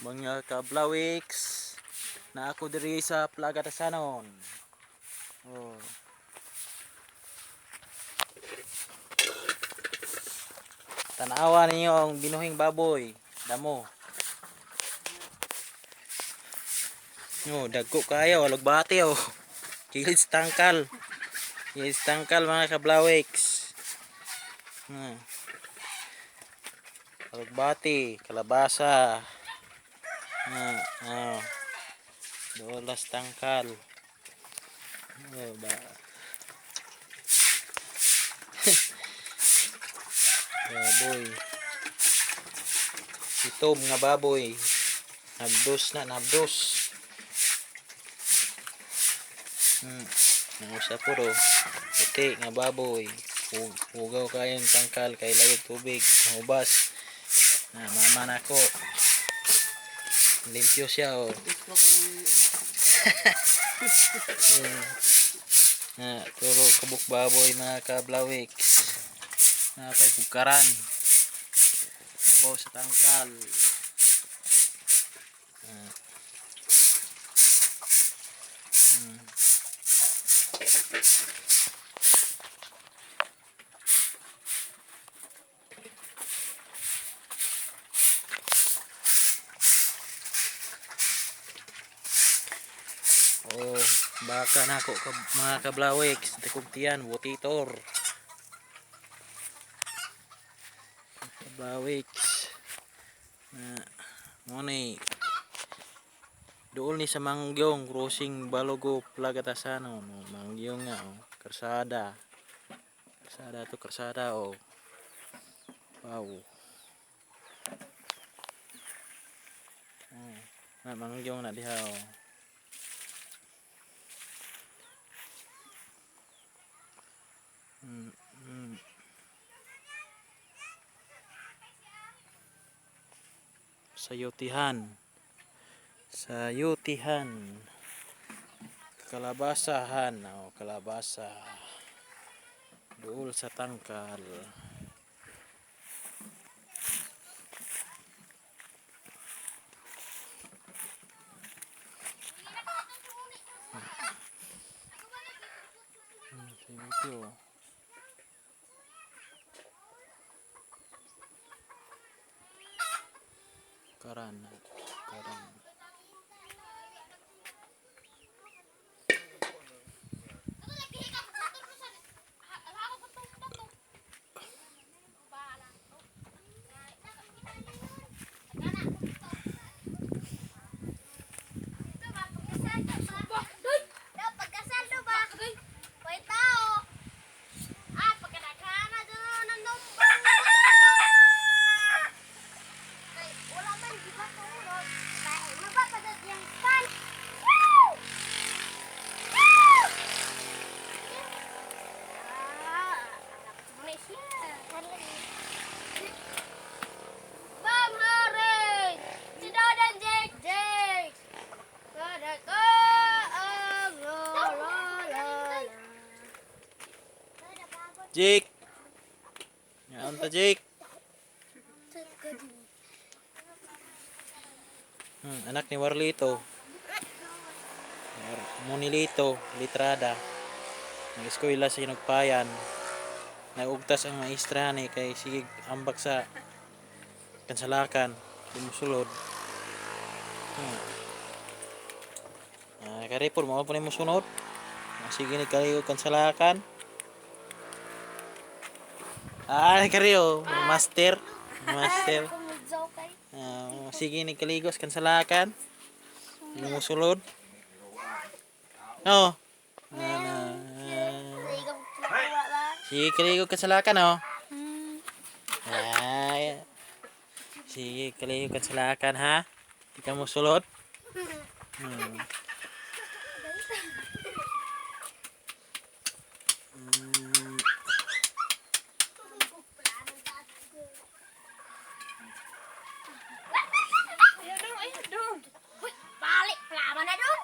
Mga kablawiks, na ako diri sa Plaga Tasanon. Oh. Tanawa ninyo ang binuhing baboy. Damo. No, dagko kayo, alugbati oh. Kilid sa tangkal. Kilid sa tangkal, mga kablawiks. Alugbati, kalabasa. Ah, ah. Dolas tangkal. Oh, ba. Baboy. Itom nga baboy. Nabdos na, nabdos. Nangusa puro. Puti nga baboy. Hugaw kayong tangkal kay layog tubig. Mahubas. Na mama na ko. Limpyo siya oh. Na, turo kabuk baboy, mga kablawik. Napay bukaran. Nabaw sa tangkal. Ah. Oh, baka na ako ka, mga kablawik. Dakog tiyan, wotitor. Kablawik. Na, mo ni dool ni sa Mangyong, crossing Balogo, Plagatasano. No, Mangyong nga, oh. Karsada. Karsada to, karsada, oh. Wow. Oh, na Mangyong na diha, oh. Sayutihan. Sayutihan. Kalabasahan. Oh, kalabasa. Duol sa tangkal. Sayuti oh. Karan. Karan. Pagkasal do ba? May tao. Ah, pagkadaghana doon ng number. Kay wala man di ba tulog. Kay mabapadot yung pan. Woo! Woo! Ah, anak mo na siya. Bam Harry! Si Dadan Jake! Jake! Kadaka ang la la la la. Jake! Yan ta, Jake. Anak ni Warlito. Monilito, Litrada. Nag-eskwela sa Hinugpayan. Nagugtas ang maestra ni kay sige ambak sa kansalakan. Lumusulod. Ah, karipor, mo pa ni musunod. Sige ni kayo kansalakan. Ah, kariyo, master. Master. Ah, sige ni kaligos kansalakan. Lumusulod. Oh. Na, na. Sige, kaligo kansalakan, oh. Ay. Sige, kaligo kansalakan, ha? Di ka musulod. Ayaw dong, ayaw dong. Uy, balik, plama na dong.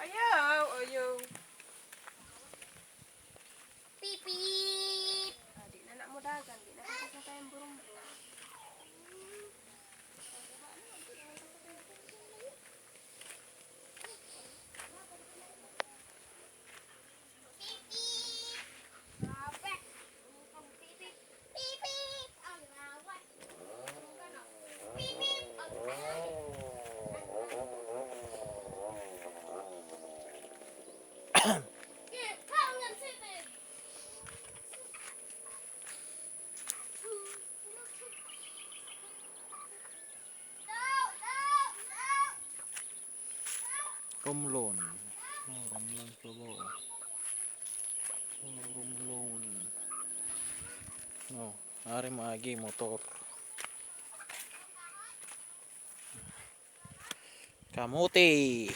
Ayaw, ayaw. Pipip. Ah, di na na mo dagan, di na ka sa tayong burong. Romlon. Oh, Romlon pa ba? Oh, Romlon. No, ari maagi motor. Kamuti.